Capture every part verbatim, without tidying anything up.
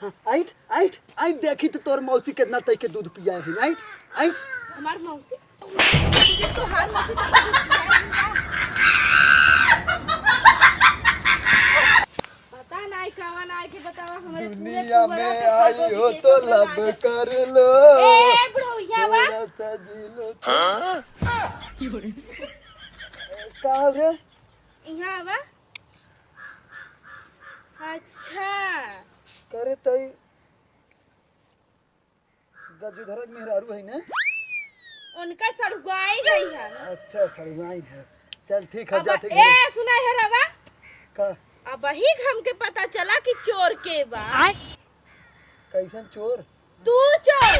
ऐठ, ऐठ, ऐठ, देखी तो तोर मौसी कितना तई के दूध पिया है, ऐठ, ऐठ। हमार मौसी? तोहार मौसी तो दूध पिया है। पता नाई कवन आए के बतावा, हमरे पूरे दुनिया पुअरा में पे आई भगवती हो के तो ऊपर लब राज। कर लो। ए, बुढ़ऊ, यहाँ बा। थोड़ा सा जी लो। हाँ? का रे? यहाँ बा। अच्छा। करे तई गजूधरक मेहरारू है ना? उनका सड़ुआइन है हम। अच्छा, सड़ुआइन है। चल ठीक है, अब जाते ए, घर। सुना है रवा? का? अबही हमके पता चला कि चोर के बा। आय। कैसन चोर? तू चोर।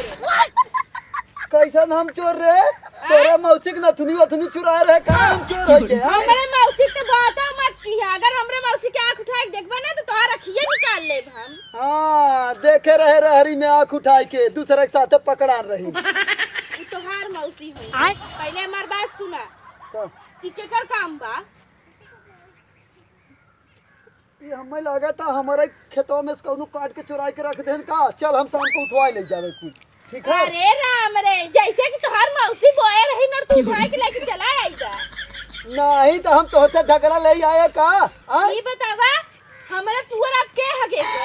कैसन हम चोर रे? तोरे मौसी के नथुनी वथुनी चुराए रहे का हम चोर है के? हाँ? हमरे मौसी के तो बातों मत किहा। अगर हमरे मौसी के आँख उठा के देखबा ना तो तोहार अखिये निकाल लेब हम। हाँ, देखे रहे रहरी में आँख उठाए के, दूसरे के साथे पकड़ान रही। उ तोहार मौसी होई। आय। पहले हमार बात सुना। का? कि केकर काम बा? ये हमें लगा था हमारे खेतवा में से कौनो काट के चुराई के रख देन का। चल हम शाम को उठवाए ले जावे कुछ, ठीक है? अरे राम रे, जैसे कि तोहार मौसी बोए रही न, तू उठवाए के लेके चला आई बा। नहीं तो हम तोहसे झगड़ा ले आए का? हाँ? ई बतावा, हमरा पुअरा पे के हगे के?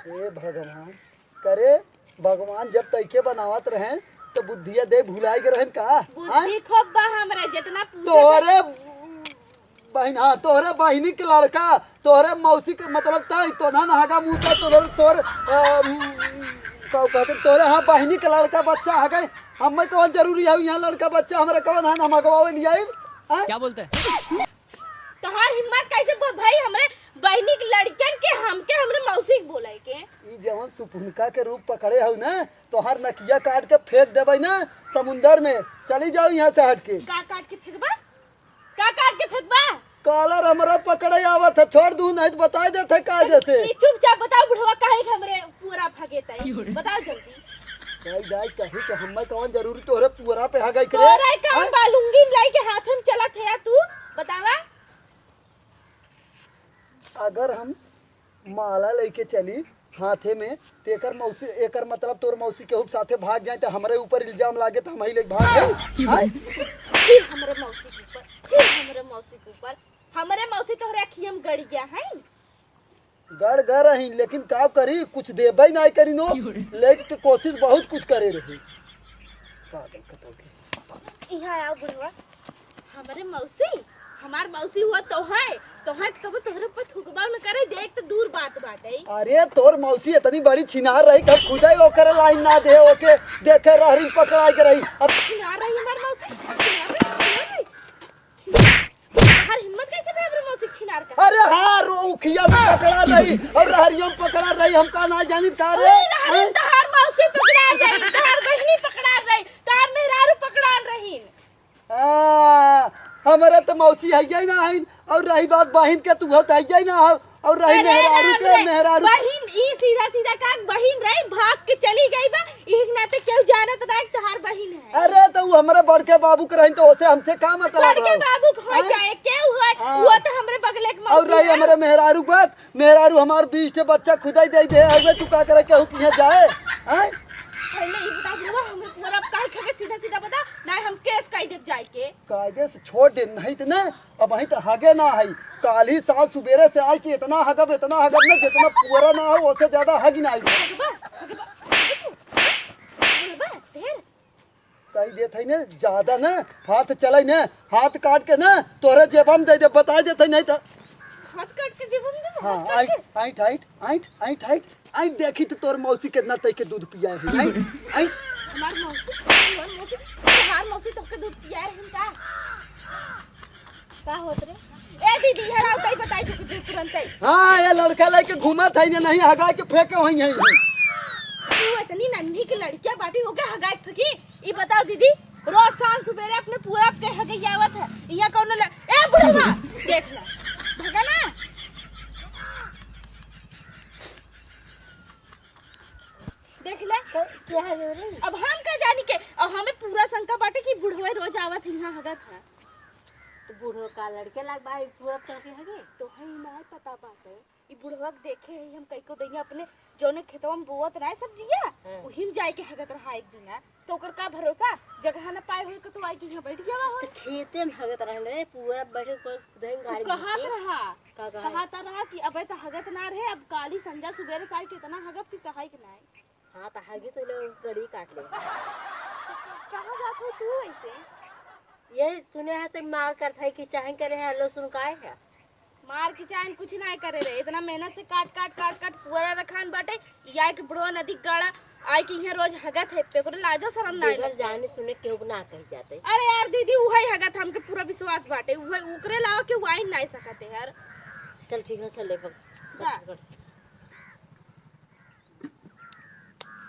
हे भगवान, करे भगवान जब तइके बनावत रहे तो बुद्धिया दे भुलाए के रहन का? बुद्धि हाँ? खूब बा हमरा, जितना पूछे तोहरे बहिन, हाँ, तोहरे बहिनी के लड़का, तोहरे मौसी के मतलब तई, तो ना नहागा मुँह का, तोहरे, तोहरे, अ, का कहते, तोहरे, हाँ, बहिनी के लड़का बच्चा हगे। हमें कौन जरूरी है यहाँ लड़का बच्चा, हमरा कौन है, हम हगवावे लियाई, हाँ? क्या बोलते हैं? तोहार हिम्मत कैसे ब-, भाई, हमरे बहिनी के लड़कन के हमके हमरे मौसी के बोले के? ई जवन सुपुनका के रूप पकड़े हउ ना, तोहार नकिया काट के फेंक देबै ना समुंदर में। चली जाओ यहाँ से हट के। का काट के फेंकबा? का काट के फेंकबा? कॉलर हमरा पकड़े आवत है, छोड़ दू नहीं तो बताई देत है कायदे से। ई चुपचाप बताओ बुढ़वा काहे के हमरे पुअरा फगेत है? बताओ जल्दी। कही जाए कही तो हमें कौन जरूरी तोहरे पुअरा पे हगई करे? तोहरे कौन हैं? बा लुंगी लाई के हाथ में चलत है तू? बतावा। अगर हम माला लेके चली हाथे में, तो एकर मौसी, एकर मतलब तोर मौसी केहू के साथे भाग जाए, तो हमरे ऊपर इल्जाम लागे, तो हम ही लेके भाग जाए। हैं? फिर हमरे मौसी के ऊपर, फिर हमरे मौसी के ऊपर, हमरे मौसी तोहरे अखिया में गड़ गया है। गड़ गड़ रही, लेकिन का करी, कुछ देबे नहीं करी नो, लेके कोशिश बहुत कुछ करे रही। पागल कतौ के। यहाँ आओ बुढ़वा। हमरे मौसी, हमार मौसी हुआ तो है, तो है तो कबो तोहरे ऊपर थूकबा न करे, देख तो दूर बात बाटे। अरे तोर मौसी इतनी बड़ी छिनार रही, कब खुदे ओकरे लाइन ना दे, ओके देखे रहरी पकड़ाई के रही। अब छिनार रही हमार मौसी, छिनार रही, छिनार रही। तोहार हिम्मत कैसे भे हमरे मौसी के छिनार का? अरे हाँ, रो उखिया में पकड़ा रही और रहरिया में पकड़ा रही, हम का ना जानी का रे? ओए, रहरी हैं? तोहार मौसी पकड़ा रही, तोहार बहिनी पकड़ा रही, तोहार मेहरारू पकड़ा रही। हाँ, हमारा तो मौसी है ही ना है, और रही बात बहिन के, तू हो तो है ही ना हो, और रही अरे मेहरारू राम के, रे, मेहरारू। बहिन, ई सीधा सीधा का बहिन रही, भाग के चली गई बा, ई के नाते केहू जानत ना कि तोहार बहिन है। अरे, तो उ हमारे बड़के बाबू के रही, तो ओसे हमसे का मतलब बड़के बा? बाबू के हो हैं? चाहे केहू हो, हाँ। वो तो हमरे बगले के और मौसी रही है। हमारे मेहरारू के बात, मेहरारू हमार बीस ठे बच्चा खुदाई दे दे, अरे तू का करे केहू किहाँ जाए? हैं? पहले ई बताओ, बुआ, हमरे पूरा काहे खाके सीधा सीधा बता, ना हम केस काई देब जाए के। कायदे से छोड़ दे, नहीं तो ना, अब वहीं तो हगे ना है। काल ही साल सुबेरे से आए कि इतना हगब, इतना हगब ना, जितना पुअरा ना हो, उससे ज्यादा हगी ना आई। हगबा, हगबा, हगबा, ढेर। कही देत है ने, ज्यादा ना, हाथ चलाई ने, हाथ काट के ना, तोरे जेबा में दे दे, बता देत है नहीं तो। हाथ काट के जेबा में देबो, हाँ, हाथ काट आइट, के? आइट, आइट, आइट, आइट, आइट। आई देखी तो तोर मौसी कितना तई के दूध पिया है। आई, आई। हमार मौसी, हमार मौसी, हमार मौसी तोहके दूध पिया है का? का होत रे? ए दीदी, हराव तई बताई तू दूध तुरंत ही। हाँ, ये लड़का लेके घूमत है ने, नहीं हगा के फेंके वहीं है। तू इतनी नन्ही के लड़किया बाटी होके हगा के फेंकी? ई बताओ दीदी, रोज शाम सुबेरे अपने पूरा के हगे आवत है। इहाँ कौनो ले, ए बुढ़वा, देख ले। भगा ना। देख ले। क-, क्या है रे? अब हम का जानी के, अब हमें पूरा शंका बाटे कि बुढ़वे रोज आवत है, यहाँ हगत है। तो बूढ़ो का लड़के लाग बा, पूरा चढ़ के हगे। तो है ही ना पता बाटे। ई बुढ़वा के देखे है हम कई को दैया अपने जौने खेतवा में बोवत रहे सब्जिया, हाँ। उही में जाए के हगत रहा एक दिन, हाँ। तो ओकर का भरोसा, जगह न पाए होई के तो आई के यहाँ बैठ जावा हो। तो खेते में हगत रहन रे, पूरा बैठे कोई खुदे तू गाड़ी कहत घींचे। रहा, का कहा? कहत रहा कि अबे तो हगत ना रहे, अब काली संझा सुबेरे साई कितना हगब कि कहाई के नाई। हाँ, तो हगी तो ले गड़ी काट ले। कहाँ जात हो तू ऐसे? ये सुने है तो मार करत है कि चाहे करे है, लो सुन काहे है? मार की चाहे कुछ ना करे रे, इतना मेहनत से काट काट काट काट पूरा रखान बाटे, ई आए के बुढ़वा नदी के गाड़ा आए के यहाँ रोज हगत है, पे ओकरे लाजो शरम ना बेगर लगता। जाने सुने केहू के ना कही जाते। अरे यार दीदी, उहे हगत हमके पूरा विश्वास बाटे, उहे ओकरे लावा के वाइन ना सकते यार। चल ठीक है, चल ले पक-, हाँ। पकड़।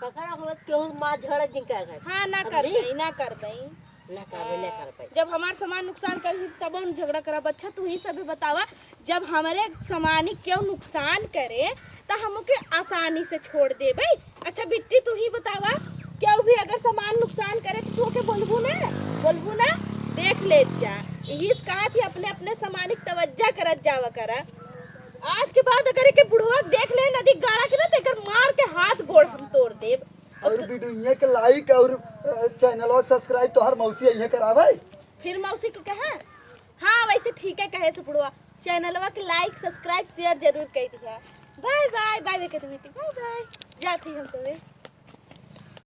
पकड़ा हो केहू मार झगड़ा जिन कर घर। हाँ, ना समझी? करबे, ना करबे। ना करबे, ना करबे। जब हमार सामान नुकसान करी तब हम झगड़ा करब। अच्छा तू ही सभी बतावा, जब हमरे सामान केहू नुकसान करे त हम ओके आसानी से छोड़ देबे? अच्छा बिट्टी तू ही बतावा, केहू भी अगर सामान नुकसान करे त तू ओके बोलबू ना, बोलबू ना? देख लेत जा, यही से कहा थी अपने अपने सामान की तवज्जा करत जावा करा। आज के बाद अगर एके बुढ़वा के देख ले नदी गाड़ा के ना, तो एकर मार के हाथ गोड़ हम तोड़ देब। और वीडियो के लाइक और, अ, चैनलवा के सब्सक्राइब तोहर मौसी इहे करावे। फिर मौसी को कहा? हाँ, वैसे ठीक है कहे से बुढ़वा। चैनलवा के लाइक, सब्सक्राइब, शेयर जरूर कर दिया। बाय बाय, बाय बाय कर दी बेटी, बाय बाय। जाती हम सभी।